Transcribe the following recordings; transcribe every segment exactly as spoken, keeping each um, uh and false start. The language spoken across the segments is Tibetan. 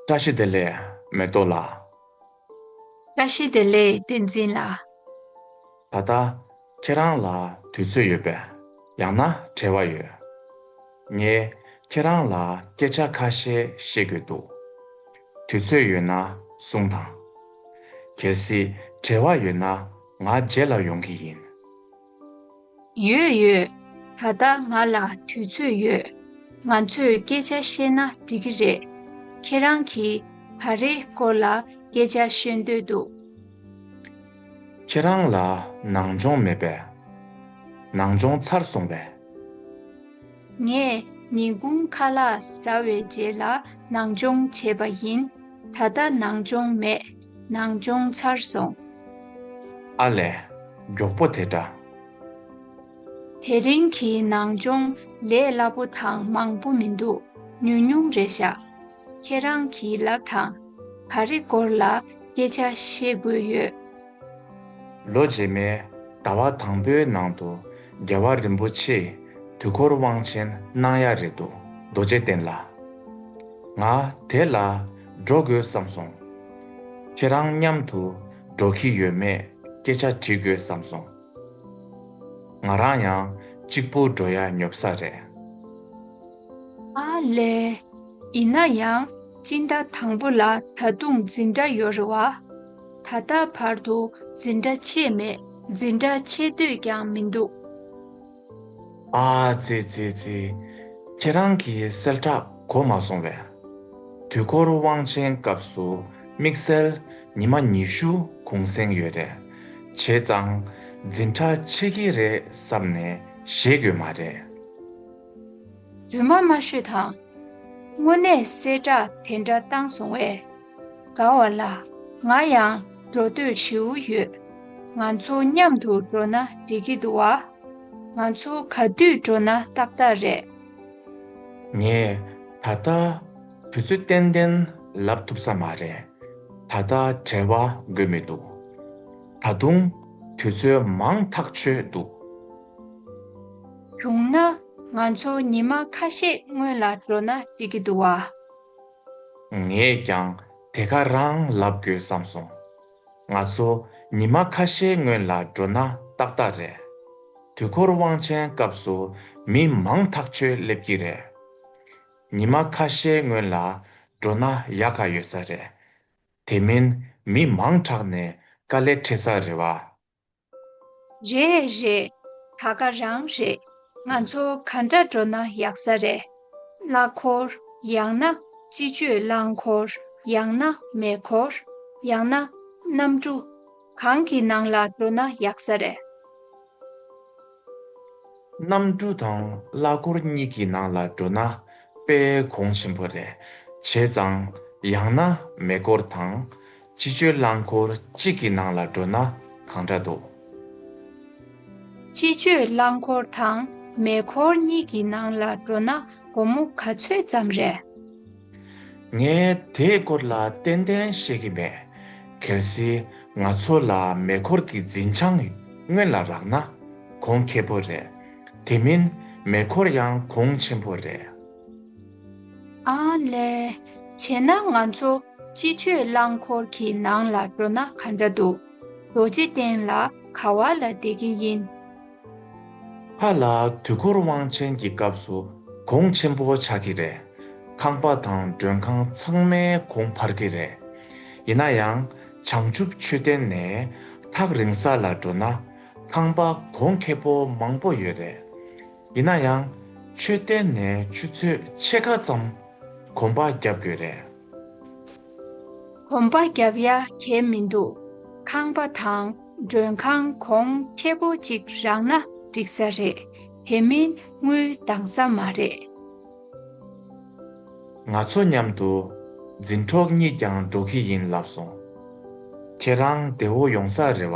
བཀྲ་ཤིས་བདེ་ལེགས་མེ་ཏོག་ལགས། བཀྲ་ཤིས་བདེ་ལེགས་བསྟན་འཛིན་ལགས། ད་ལྟ་ཁྱེད་རང་ལ་དུས་ཚོད་ཡོད་པས། ཡང་ན་བྲེལ་བ་ཡོད། ངས་ཁྱེད་རང་ལ་སྐད་ཆ་ཁ་ཤས་བཤད་དགོས་འདུག་དུས་ཚོད་ཡོད་ན་གསུངས་དང་། གལ་སྲིད་བྲེལ་བ་ཡོད་ན་ང་རྗེས་ལ་ཡོང་གི་ཡིན། ཡོད་ཡོད། ད་ལྟ་ང་ལ་དུས་ཚོད་ཡོད། ང་ཚོས་སྐད་ཆ་བཤད་ན་འགྲིག་གི་རེད། ཁྱེད་རང་གིས་ག་རེའི་སྐོར་ལ་སྐད་ཆ་བཤད་འདོད་འདུག་ཁྱེད་རང་ལ་ནང་སྦྱོང་མེད་པས། ནང་སྦྱོང་ཚར་སོང་བས། ངས་ཉིན་གུང་ཁ་ལག་ཟ་བའི་རྗེས་ལ་ནང་སྦྱོང་བྱས་པ་ཡིན། ད་ལྟ་ནང་སྦྱོང་མེད། ནང་སྦྱོང་ཚར་སོང་། ཨ་ལས། མགྱོགས་པོ་དེ་འདྲ། དེ་རིང་གི་ནང་སྦྱོང་ལས་སླ་པོ་དང་མང་པོ་མི་འདུག་ཉུང་ཉུང་རེད་ཤག་ཁྱེད་རང་གིས་ལབ་དང་། ག་རེ་སྐོར་ལ་སྐད་ཆ་བཤད་དགོས་ཡོད། ལོ་རྗེས་མའི་ཟླ་བ་དང་པོའི་ནང་དུ་རྒྱལ་བ་རིན་པོ་ཆེས་དུས་འཁོར་དབང་ཆེན་གནང་ཡ་རེད་འདུག་རྡོ་རྗེ་གདན་ལ། ང་དེ་ལ་འགྲོ་དགོས་བསམ་སོང་། ཁྱེད་རང་མཉམ་དུ་འགྲོ་གི་ཡོད་མེད་སྐད་ཆ་དྲི་དགོས་བསམ་སོང་། ང་རང་ཡང་གཅིག་པུ་འགྲོ་ཡ་ཉོབ་ས་རེད། ཨ་ལས། ཡིན་ན་ཡང་སྤྱི་ཟླ་དང་པོ་ལ་ད་དུང་འཛིན་གྲྭ་ཡོད་རེད་བ། ད་ལྟ་བར་དུ་འཛིན་གྲྭ་ཆད་མེད། འཛིན་གྲྭ་ཆད་འདོད་ཀྱང་མི་འདུག་ཨ་ཙི་ཙི་ཙི། ཁྱེད་རང་གི་གསལ་བསྒྲགས་གོ་མ་སོང་བས། དུས་འཁོར་དབང་ཆེན་སྐབས་སུ་དམིགས་བསལ་ཉི་མ་ཉི་ཤུ་གུང་སེང་ཡོད་རེད། བྱས་ཙང་འཛིན་གྲྭ་ཆད་ཀྱི་རེད་བསམ་ནས་ཞེད་དགོས་མ་རེད། རྫུན་མ་མ་ཤོད་དང་། དངོས་གནས་གསལ་བསྒྲགས་དེ་འདྲ་བཏང་སོང་བས། དགའ་བ་ལ། ང་ཡང་འགྲོ་འདོད་ཞེ་པོ་ཡོད། ང་ཚོ་མཉམ་དུ་འགྲོ་ན་འགྲིག་གི་འདུག་བ། ང་ཚོ་ག་དུས་འགྲོ་ན་ཏག་ཏག་རེད། ངས་ད་ལྟ་དུས་ཚོད་ཏན་ཏན་ལབ་ཐུབ་ས་མ་རེད། ད་ལྟ་བྲེལ་བ་དགོས་མི་འདུག་ད་དུང་དུས་ཚོད་མང་ཐག་ཆོད་འདུག་བྱུང་ན་ང་ཚོ་ཉི་མ་ཁ་ཤས་སྔོན་ལ་འགྲོ་ན་འགྲིག་གི་འདུག་བ། ངས་ཀྱང་དེ་ག་རང་ལབ་དགོས་བསམ་སོང་། ང་ཚོ་ཉི་མ་ཁ་ཤས་སྔོན་ལ་འགྲོ་ན་ཏག་ཏག་རེད། དུས་འཁོར་དབང་ཆེན་སྐབས་སུ་མི་མང་ཐག་ཆོད་སླེབས་ཀྱི་རེད། ཉི་མ་ཁ་ཤས་སྔོན་ལ་འགྲོ་ན་ཡག་ག་ཡོད་ས་རེད། དེ་མིན་མི་མང་དྲགས་ནས་དཀའ་ལས་འཕྲད་ས་རེད་བ། རེད་རེད། ད་ག་རང་རེད། ང་ཚོ་ག་འདྲ་འགྲོ་ན་ཡག་ས་རེད། གླ་འཁོར། ཡང་ན་སྤྱི་སྤྱོད་རླངས་འཁོར། ཡང་ན་མེ་འཁོར། ཡང་ན་གནམ་གྲུ། གང་གི་ནང་ལ་འགྲོ་ན་ཡག་ས་རེད། གནམ་གྲུ་དང་གླ་འཁོར་གཉིས་ཀྱི་ནང་ལ་འགྲོ་ན་དཔེ་གོང་ཆེན་པོ་རེད། བྱས་ཙང་ཡང་ན་མེ་འཁོར་དང་སྤྱི་སྤྱོད་རླངས་འཁོར་གཅིག་གི་ནང་ལ་འགྲོ་ན་གང་འདྲ་འདུག་སྤྱི་སྤྱོད་རླངས་འཁོར་དང་མེ་འཁོར་གཉིས་ཀྱི་ནང་ལ་འགྲོ་ན་སྒོར་མོ་ག་ཚོད་ཙམ་རེད། ངས་དེའི་སྐོར་ལ་ཏན་ཏན་ཤེས་ཀྱི་མེད། གལ་སྲིད་ང་ཚོ་ལ་མེ་འཁོར་གྱི་འཛིན་བྱང་སྔོན་ལ་རག་ན་གོང་ཁེ་པོ་རེད། དེ་མིན་མེ་འཁོར་ཡང་གོང་ཆེན་པོ་རེད། ཨ་ལས། བྱས་ན་ང་ཚོ་སྤྱི་སྤྱོད་རླངས་འཁོར་གྱི་ནང་ལ་འགྲོ་ན་ག་འདྲ་འདུག་རྡོ་རྗེ་གདན་ལ་ག་བ་ལ་བསྡད་ཀྱི་ཡིན། ཕ་ལ་དུས་འཁོར་དབང་ཆེན་གྱི་སྐབས་སུ་གོང་ཆེན་པོ་ཆགས་ཀྱི་རེད། ཁང་པ་དང་མགྲོན་ཁང་ཚང་མའི་གོང་འཕར་གྱི་རེད། ཡིན་ན་ཡང་བྱང་ཆུབ་མཆོད་རྟེན་ནས་ཐག་རིང་ས་ལ་འགྲོ་ན་ཁང་པ་གོང་ཁེ་པོ་མང་པོ་ཡོད་རེད། ཡིན་ན་ཡང་མཆོད་རྟེན་ནས་ཆུ་ཚོད་ཕྱེད་ཀ་ཙམ་གོམ་པ་རྒྱབ་དགོས་རེད། གོམ་པ་རྒྱབ་ཡ་གལ་མི་འདུག་ཁང་པ་དང་མགྲོན་ཁང་གོང་ཁེ་པོ་ཅིག་རག་ན་འགྲིག་ས་རེད། དེ་མིན་དངུལ་འདང་ས་མ་རེད། ང་ཚོ་མཉམ་དུ་འཛིན་གྲོགས་གཉིས་ཀྱང་འགྲོ་གི་ཡིན་ལབ་སོང་། ཁྱེད་རང་བདེ་བོ་ཡོང་ས་རེད་བ།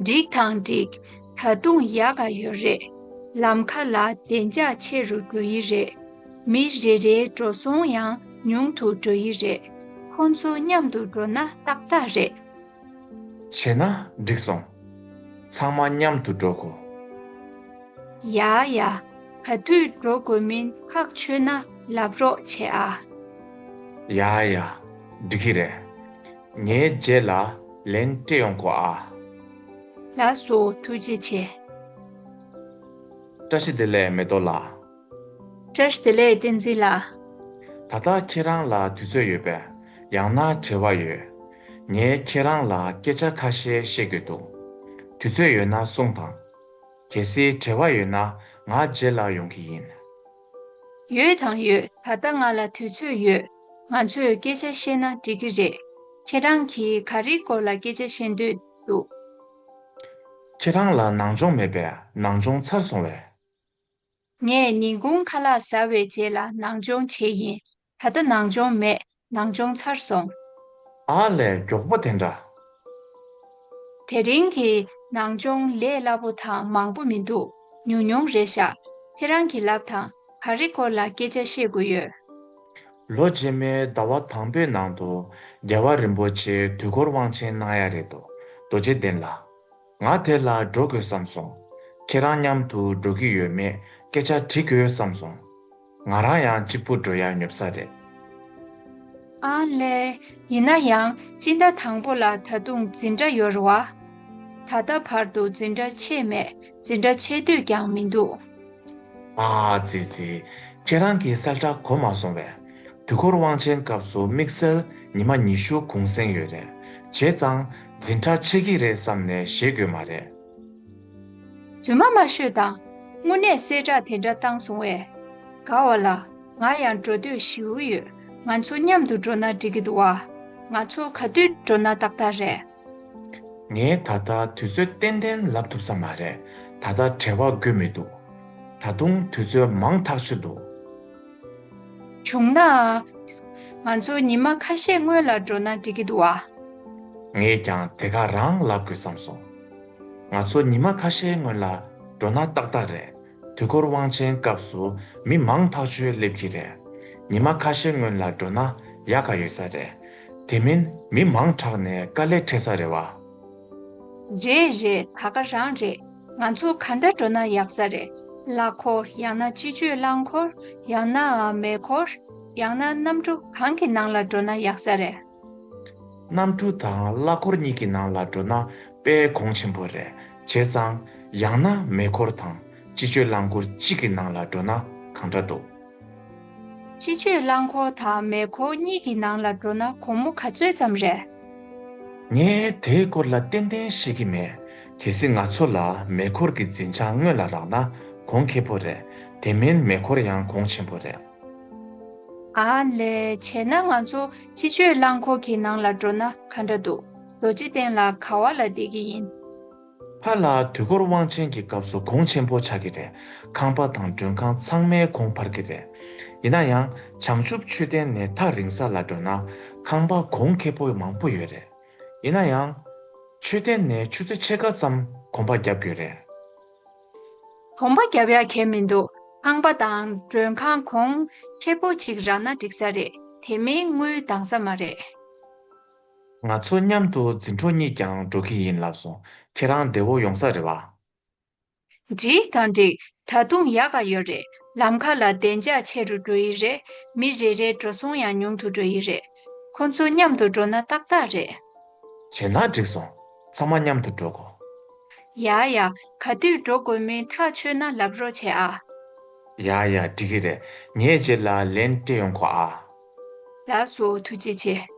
འགྲིག་དང་འགྲིག་ད་དུང་ཡག་ག་ཡོད་རེད། ལམ་ཁ་ལ་བདེ་འཇགས་ཆེ་རུ་འགྲོ་ཡི་རེད། མི་རེ་རེའི་འགྲོ་སོང་ཡང་ཉུང་དུ་འགྲོ་ཡི་རེད། ཁོང་ཚོ་མཉམ་དུ་འགྲོ་ན་ཏག་ཏག་རེད། བྱས་ན་འགྲིག་སོང་། ཚང་མ་མཉམ་དུ་འགྲོ་དགོས། ཡ་ཡ། ག་དུས་འགྲོ་དགོས་མིན་ཐག་ཆོད་ན་ལབ་རོགས་བྱེད་ཨ། ཡ་ཡ། འགྲིག་གི་རེད། ངའི་རྗེས་ལ་ལན་སྤྲད་ཡོང་གོ་ཨ། ལགས་སོ། ཐུགས་རྗེ་ཆེ། བཀྲ་ཤིས་བདེ་ལེགས་མེ་ཏོག་ལགས། བཀྲ་ཤིས་བདེ་ལེགས་བསྟན་འཛིན་ལགས། ད་ལྟ་ཁྱེད་རང་ལ་དུས་ཚོད་ཡོད་པས། ཡང་ན་བྲེལ་བ་ཡོད། ངས་ཁྱེད་རང་ལ་སྐད་ཆ་ཁ་ཤས་བཤད་དགོས་འདུག་དུས་ཚོད་ཡོད་ན་གསུངས་དང་། གལ་སྲིད་བྲེལ་བ་ཡོད་ན་ང་རྗེས་ལ་ཡོང་གི་ཡིན། ཡོད་དང་ཡོད། ད་ལྟ་ང་ལ་དུས་ཚོད་ཡོད། ང་ཚོས་སྐད་ཆ་བཤད་ན་འགྲིག་གི་རེད། ཁྱེད་རང་གིས་ག་རེའི་སྐོར་ལ་སྐད་ཆ་བཤད་འདོད་འདུག་ཁྱེད་རང་ལ་ནང་སྦྱོང་མེད་པས་ནང་སྦྱོང་ཚར་སོང་བས། ངས་ཉིན་གུང་ཁ་ལག་ཟ་བའི་རྗེས་ལ་ནང་སྦྱོང་བྱས་ཡིན། ད་ལྟ་ནང་སྦྱོང་མེད། ནང་སྦྱོང་ཚར་སོང་། ཨ་ལས། མགྱོགས་པོ་དེ་འདྲ། དེ་རིང་གི་ནང་སྦྱོང་ལས་སླ་པོ་དང་མང་པོ་མི་འདུག་ཉུང་ཉུང་རེད་ཤག་ཁྱེད་རང་གིས་ལབ་དང་། ག་རེ་སྐོར་ལ་སྐད་ཆ་བཤད་དགོས་ཡོད། ལོ་རྗེས་མའི་ཟླ་བ་དང་པོའི་ནང་དུ་རྒྱལ་བ་རིན་པོ་ཆེ་དུས་འཁོར་དབང་ཆེན་གནང་ཡ་རེད་དོ། རྡོ་རྗེ་གདན་ལ། ང་དེ་ལ་འགྲོ་དགོས་བསམ་སོང་། ཁྱེད་རང་མཉམ་དུ་འགྲོ་གི་ཡོད་མེད་སྐད་ཆ་དྲི་དགོས་བསམ་སོང་། ང་རང་ཡང་གཅིག་པུ་འགྲོ་ཡ་ཉོབ་ས་རེད། ཨ་ལས། ཡིན་ན་ཡང་སྤྱི་ཟླ་དང་པོ་ལ་ད་དུང་འཛིན་གྲྭ་ཡོད་རེད་བ། ད་ལྟ་བར་དུ་འཛིན་གྲྭ་ཆད་མེད། འཛིན་གྲྭ་ཆད་འདོད་ཀྱང་མི་འདུག་ཨ་ཙི་ཙི། ཁྱེད་རང་གི་གསལ་བསྒྲགས་གོ་མ་སོང་བས། དུས་འཁོར་དབང་ཆེན་སྐབས་སུ་དམིགས་བསལ་ཉི་མ་ཉི་ཤུ་གུང་སེང་ཡོད་རེད། བྱས་ཙང་འཛིན་གྲྭ་ཆད་ཀྱི་རེད་བསམ་ནས་ཞེད་དགོས་མ་རེད། རྫུན་མ་མ་ཤོད་དང་། དངོས་གནས་གསལ་བསྒྲགས་དེ་འདྲ་བཏང་སོང་བས། དགའ་བ་ལ། ང་ཡང་འགྲོ་འདོད་ཞེ་པོ་ཡོད། ང་ཚོ་མཉམ་དུ་འགྲོ་ན་འགྲིག་གི་འདུག་བ། ང་ཚོ་ག་དུས་འགྲོ་ན་ཏག་ཏག་རེད། ངས་ད་ལྟ་དུས་ཚོད་ཏན་ཏན་ལབ་ཐུབ་ས་མ་རེད། ད་ལྟ་བྲེལ་བ་དགོས་མི་འདུག་ད་དུང་དུས་ཚོད་མང་ཐག་ཆོད་འདུག་བྱུང་ན། ང་ཚོ་ཉི་མ་ཁ་ཤས་སྔོན་ལ་འགྲོ་ན་འགྲིག་གི་འདུག་བ། ངས་ཀྱང་དེ་ག་རང་ལབ་དགོས་བསམ་སོང་། ང་ཚོ་ཉི་མ་ཁ་ཤས་སྔོན་ལ་འགྲོ་ན་ཏག་ཏག་རེད། དུས་འཁོར་དབང་ཆེན་སྐབས་སུ་མི་མང་ཐག་ཆོད་སླེབས་ཀྱི་རེད། ཉི་མ་ཁ་ཤས་སྔོན་ལ་འགྲོ་ན་ཡག་ག་ཡོད་ས་རེད། དེ་མིན་མི་མང་དྲགས་ནས་དཀའ་ལས་འཕྲད་ས་རེད་བ། རེད་རེད། ད་ག་རང་རེད། ང་ཚོ་ག་འདྲ་འགྲོ་ན་ཡག་ས་རེད། གླ་འཁོར། ཡང་ན་སྤྱི་སྤྱོད་རླངས་འཁོར། ཡང་ན་མེ་འཁོར། ཡང་ན་གནམ་གྲུ་གང་གི་ནང་ལ་འགྲོ་ན་ཡག་ས་རེད། གནམ་གྲུ་དང་གླ་འཁོར་གཉིས་ཀྱི་ནང་ལ་འགྲོ་ན་དཔེ་གོང་ཆེན་པོ་རེད། བྱས་ཙང་ཡང་ན་མེ་འཁོར་དང་སྤྱི་སྤྱོད་རླངས་འཁོར་གཅིག་གི་ནང་ལ་འགྲོ་ན་གང་འདྲ་འདུག་སྤྱི་སྤྱོད་རླངས་འཁོར་དང་མེ་འཁོར་གཉིས་ཀྱི་ནང་ལ་འགྲོ་ན་སྒོར་མོ་ག་ཚོད་ཙམ་རེད། ངས་དེའི་སྐོར་ལ་ཏན་ཏན་ཤེས་ཀྱི་མེད། གལ་སྲིད་ང་ཚོ་ལ་མེ་འཁོར་གྱི་འཛིན་བྱང་སྔོན་ལ་རག་ན་གོང་ཁེ་པོ་རེད། དེ་མིན་མེ་འཁོར་ཡང་གོང་ཆེན་པོ་རེད། ཨ་ལས། བྱས་ན་ང་ཚོ་སྤྱི་སྤྱོད་རླངས་འཁོར་གྱི་ནང་ལ་འགྲོ་ན་ག་འདྲ་འདུག་རྡོ་རྗེ་གདན་ལ་ག་བ་ལ་བསྡད་ཀྱི་ཡིན། ཕར་ལ་དུས་འཁོར་དབང་ཆེན་གྱི་སྐབས་སུ་གོང་ཆེན་པོ་ཆགས་ཀྱི་རེད། ཁང་པ་དང་མགྲོན་ཁང་ཚང་མའི་གོང་འཕར་གྱི་རེད། ཡིན་ན་ཡང་བྱང་ཆུབ་མཆོད་རྟེན་ནས་ཐག་རིང་ས་ལ་འགྲོ་ན་ཁང་པ་གོང་ཁེ་པོ་མང་པོ་ཡོད་རེད། ཡིན་ན་ཡང་། མཆོད་རྟེན་ནས་ཆུ་ཚོད་ཕྱེད་ཀ་ཙམ་གོམ་པ་རྒྱབ་དགོས་རེད། གོམ་པ་རྒྱབ་ཡ་གལ་མི་འདུག་ཁང་པ་དང་མགྲོན་ཁང་གོང་ཁེ་པོ་ཅིག་རག་ན་འགྲིག་ས་རེད། དེ་མིན་དངུལ་འདང་ས་མ་རེད། ང་ཚོ་མཉམ་དུ་འཛིན་གྲོགས་གཉིས་ཀྱང་འགྲོ་གི་ཡིན་ལབ་སོང་། ཁྱེད་རང་བདེ་བོ་ཡོང་ས་རེད་བ། འགྲིག་དང་འགྲིག་ད་དུང་ཡག་ག་ཡོད་རེད། ལམ་ཁ་ལ་བདེ་འཇགས་ཆེ་རུ་འགྲོ་ཡི་རེད། མི་རེ་རེའི་འགྲོ་སོང་ཡང་ཉུང་དུ་འགྲོ་ཡི་རེད། ཁོ་ཚོ་མཉམ་དུ་འགྲོ་ན་ཏག་ཏག་རེད། བྱས་ན་འགྲིག་སོང་། ཚང་མ་མཉམ་དུ་འགྲོ་གོ། ཡ་ཡ། ག་དུས་འགྲོ་དགོས་མིན་ཐག་ཆོད་ན་ལབ་རོགས་བྱེད་ཨ། ཡ་ཡ། འགྲིག་གི་རེད། ངས་རྗེས་ལ་ལན་སྤྲད་ཡོང་གོ་ཨ། ལགས་སོ། ཐུགས་རྗེ་ཆེ།